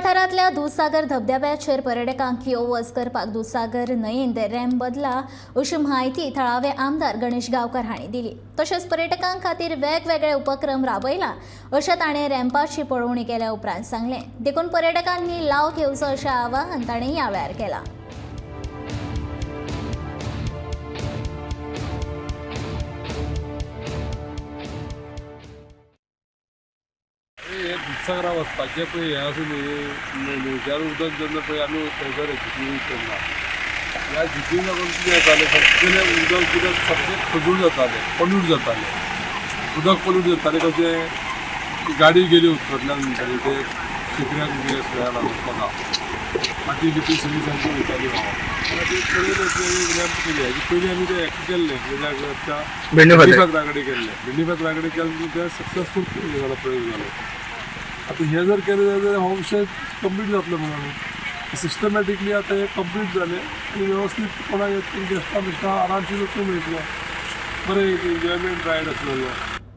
वाठारांतल्या दुदसागर धबधब्याचेर पर्यटकांक यो वच करपाक दुदसागर न्हंयेंत रॅम्प बदला अशी म्हायती थळावे आमदार गणेश गांवकार हांणी दिली. तशेंच पर्यटकां खातीर वेगवेगळे उपक्रम राबयला अशें ताणें रॅम्पाची पळोवणी केल्या उपरांत सांगलें. देखून पर्यटकांनी लाव घेवचो अशें आवाहन ताणें ह्या वेळार केलां. हे दुधसागरा वचपाचें पळय हें आसा न्ही, न्हंयच्यान उदक जेन्ना पळय आमी थंयसर झिपी तेन्ना ह्या झिपीक लागून कितें जातालें, सगळें उदक कितें सामकें खजूर जातालें, पोल्यूट जातालें. उदक पोल्यूट जातालें कशें, गाडी गेली उदकांतल्यान म्हणटली ते शिकऱ्याक बिकऱ्याक सगळ्या लागून कोता माती बिती सगळी सामकी वयताली व्हांवून. ते पयलीं रॅम्प केली. हेजे पयलीं आमी ते हेका केल्लें, कित्याक भेंडी फातरा कडेन केल्लें. भेंडी फातरा कडेन केलें तें सक्सेसफूल जालो प्रयोग जालो. आतां हें जर केलें जाल्यार हो विशय कंप्लीट जातलो म्हणून सिस्टमॅटिकली आतां हें कंप्लीट जालें आनी वेवस्थीत कोणाक गेस्टां बिस्टां आरामशीर वचूंक मेळटलें. बरें एक एन्जॉयमेंट रायड आसलेलो.